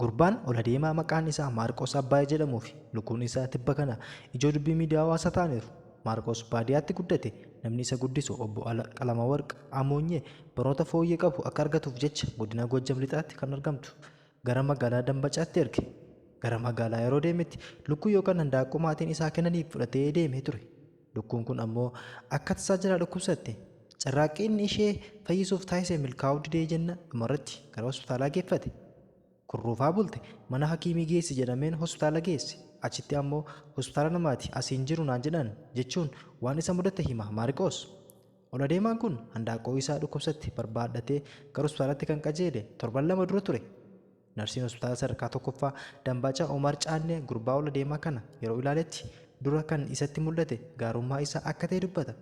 Gurbaan ol adeemaa maqaan isaa Maarqos Abbaayee jedhamuu fi lukkuun isaa tibba kana ijoo dubbii miidiyaa hawaasaa ta'aniiru. Maarqos baadiyyaatti guddate. Namni isa guddisu Obbo Qalamawarq Amoonyee barnoota fooyyee qabu akka argatuuf jecha godina Goojjam Lixaatti kan argamtu gara magaalaa Dambacaatti erge. Gara magaalaa yeroo deemetti lukkuu yookaan handaaqqoo maatiin isaa kennaniif fudhatee deemee ture. Lukkuun kun ammoo akka tasaa jalaa dhukkubsatte. Carraaqqii inni ishee fayyisuuf taasise milkaa'uu didee jenna dhumarratti gara hospitaalaa geeffate. Kurruufaa bulte, mana hakiimii geessi jedhameen hospitaala geesse. Achitti ammoo hospitaala namaati as hin jiru naan jedhan jechuun waan isa mudate hima Maariqoos. Ol adeemaan kun handaaqqoo isaa dhukkubsatte barbaaddatee gara hospitaalatti kan qajeele torban 2 dura ture. Narsiin hospitaala sadarkaa tokkoffaa Dambaacaa Omar Caannee gurbaa ol adeemaa kana yeroo ilaaletti dura kan isatti mul'ate gaarummaa isaa akka ta'e dubbata.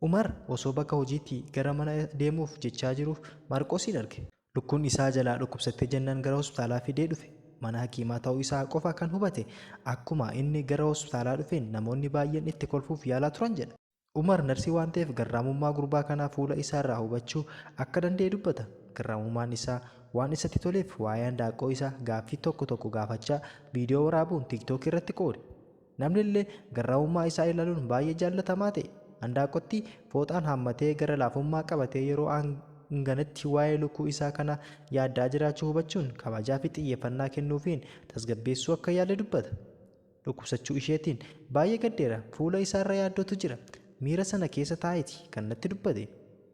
Umar osoo bakka hojiitii gara mana deemuuf jechaa jiruuf Maarqoosiin arge. Lukkuun isaa jalaa dhukkubsattee jennaan gara hospitaalaa fidee dhufe. Mana hakiimaa ta'uu isaa qofa kan hubate akkuma inni gara hospitaalaa dhufeen namoonni baay'een itti kolfuuf yaalaa turan jedha. Umar narsii waan ta'eef garraamummaa gurbaa kanaa fuula isaarraa hubachuu akka danda'e dubbata. Garraamummaan isaa waan isatti toleef waa'ee handaaqqoo isaa gaaffii tokko tokko gaafachaa viidiyoo waraabuun Tiiktookii irratti qoode. Namnillee garraamummaa isaa ilaaluun baay'ee jaallatamaa ta'e. Handaaqqottii fooxaan haammatee gara laafummaa qabatee yeroo hanganatti waa'ee lukkuu isaa kanaa yaadda'aa jiraachuu hubachuun kabajaafi xiyyeeffannaa kennuufiin tasgabbeessuu akka yaale dubbata. Dhukkubsachuu isheetiin baay'ee gaddeera, fuula isaarra yaaddootu jira. Miira sana keessa taa'eeti kan natti dubbate.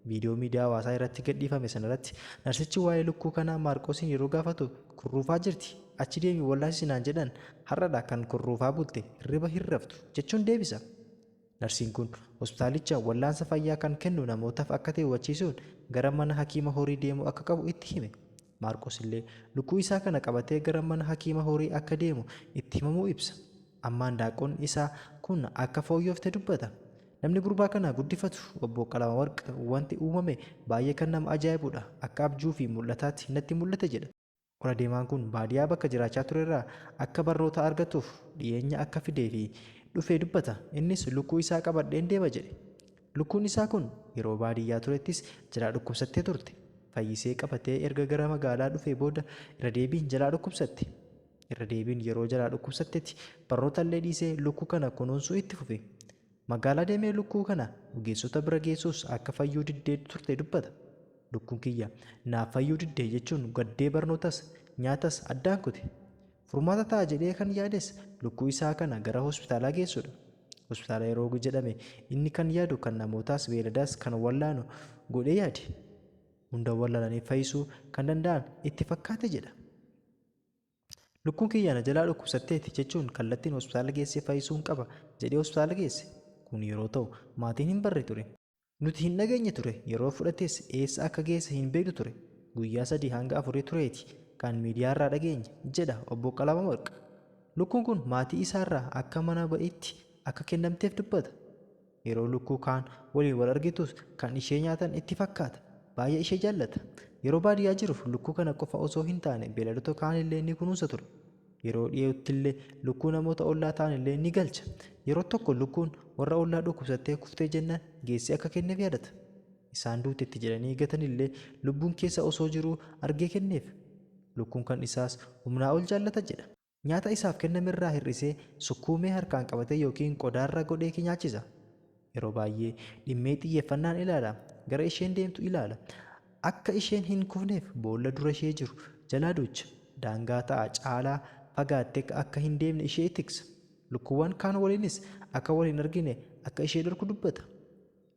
Viidiyoo miidiyaa hawaasaa irratti gadhiifame sanarratti narsichi waa'ee lukkuu kanaa Maarqoosiin yeroo gaafatu kurruufaa jirti, achi deemii wallaansisi naan jedhan, har'adha kan kurruufaa bulte, hirriba hin raftu, jechuun deebisa. Narsiin kun hospitaalicha wallaansa fayyaa kan kennu namootaaf akka ta'e hubachiisuun gara mana hakiima horii deemuu akka qabu itti hime. Maarqos illee lukkuu isaa kana qabatee gara mana hakiima horii akka deemu itti himamuu ibsa. Amma handaaqqoon isaa kun akka fooyyofte dubbata. Namni gurbaa kana guddifatu Obbo Qalamawarq wanti uumame baay'ee kan nama ajaa'ibudha. Akka abjuu fi mul'ataatti natti mul'ate jedha. Ol adeemaan kun baadiyaa bakka jiraachaa turerraa akka barnoota argatuuf dhiyeenya akka fidee fi dhufe dubbata. Innis lukkuu isaa qabadheen deema jedhe. Lukkuun isaa kun yeroo baadiyyaa turettis jalaa dhukkubsattee turte. Fayyisee qabatee erga gara magaalaa dhufee booda irra deebiin jalaa dhukkubsatte. Irra deebiin yeroo jalaa dhukkubsatteti barnootallee dhiisee lukkuu kana kunuunsuu itti fufe. Magaalaa deemee lukkuu kana ogeessota bira geessuus akka fayyuu diddee turte dubbata. Lukkuun kiyya naaf fayyuu didde jechuun gaddee barnootas, nyaatas addaan kute. Furmaata ta'a jedhee kan yaades lukkuu isaa kana gara hospitaalaa geessuudha. Hospitaala yeroo jedhame inni kan yaadu kan namootaas beeyladaas kan wallaanu godhee yaade. Hunda wallaananii fayyisuu kan danda'an itti fakkaate jedha. Lukkuun kiyya na jalaa dhukkubsatteetti jechuun kallattiin hospitaala geessee fayyisuun qaba jedhee hospitaala geesse. Kun yeroo ta'u maatiin hin barre ture. Nuti hin dhageenye ture, yeroo fudhates eessa akka geesse hin beeknu ture. Guyyaa sadii hanga afurii tureeti kan miidiyaarraa dhageenye, jedha Obbo Qalamawarq. Lukkuun kun maatii isaarraa akka mana ba'iitti akka kennamteef dubbata. Yeroo lukkuu kaan waliin wal argitus kan ishee nyaatan itti fakkaata. Baay'ee ishee jaallata. Yeroo baadiyyaa jiru lukkuu kana qofa osoo hin taane beeyladoota kaanillee ni kunuunsa ture. Yeroo dhiyoottillee lukkuu namoota ollaa ta'anillee ni galcha. Yeroo tokko lukkuun warra ollaa dhukkubsattee kuftee jennaan geessee akka kenneef yaadata. Isaan duutetti jedhanii gatanillee lubbuun keessa osoo jiruu argee kenneef. Lukkuun kan isaas humnaa ol jaallata jedha. Nyaata isaaf kennamerraa hir'isee sukkuumee harkaan qabatee ykn qodaarra godhee nyaachisa. Yeroo baay'ee dhimmee xiyyeeffannaan ilaala. Gara isheen deemtu ilaala. Akka isheen hin kufneef boolla dura ishee jiru jalaa duucha. Daangaa ta'a caalaa fagaattee akka hin deemne ishee tiksa. Lukkuuwwan kaan waliinis akka wal hin argine akka ishee dhorku dubbata.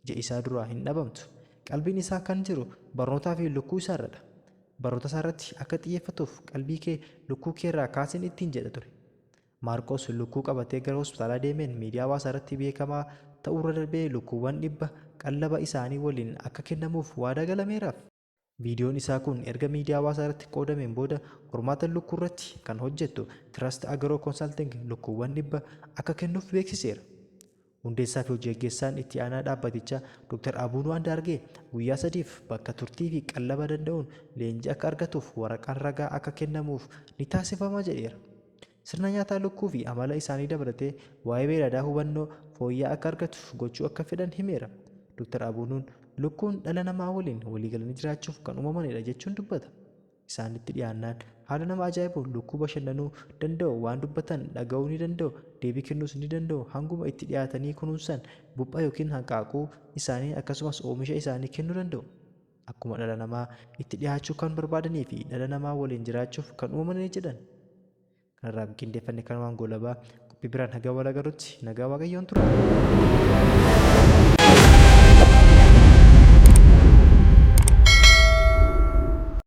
Ija isaa duraa hin dhabamtu. Qalbiin isaa kan jiru barnootaa fi lukkuu isaarradha. Barnoota isaarratti akka xiyyeeffatuuf qalbii kee lukkuu keerraa kaasin ittiin jedha ture. Maarqos lukkuu qabatee gara hospitaalaa deemeen miidiyaa hawaasaarratti beekamaa ta'uurra darbee lukkuuwwan 100 qallaba isaanii waliin akka kennamuuf waadaa galameeraaf. Viidiyoon isaa kun erga miidiyaa hawaasaa irratti qoodameen booda hormaata lukkuurratti kan hojjettu Trust Agro Consulting lukkuuwwan 100 akka kennuuf beeksiseera. Hundeessaa fi hojii gaggeessaan itti aanaa dhaabbatichaa Dr. Abuunuu Andaargee guyyaa sadiif bakka turtii fi qallaba danda'uun leenjii akka argatuuf waraqaan ragaa akka kennamuuf ni taasifama jedheera. Sirna nyaataa lukkuu fi amala isaanii dabalatee waa'ee beeyladaa hubannoo fooyya'aa akka argatu gochuu akka fedhan himeera. Dr. Abuunuun lukkuun dhala namaa waliin waliigalanii jiraachuuf kan uumamanidha jechuun dubbata. Isaanitti dhiyaannaan Haala nama ajaa'ibuun lukkuu bashannanuu danda'u, waan dubbatan dhaga'uu ni danda'u, deebii kennuus ni danda'u. Hanguma itti dhiyaatanii kunuunsan bupha yookiin hanqaaquu isaanii akkasumas oomisha isaanii kennuu danda'u. Akkuma dhala namaa itti dhiyaachuu kan barbaadanii fi dhala namaa waliin jiraachuuf kan uumamani jedhan. Kanarraaf qindeeffanne kanumaan goolabaa qophii biraan haga wal agarrutti nagaa Waaqayyoon tura.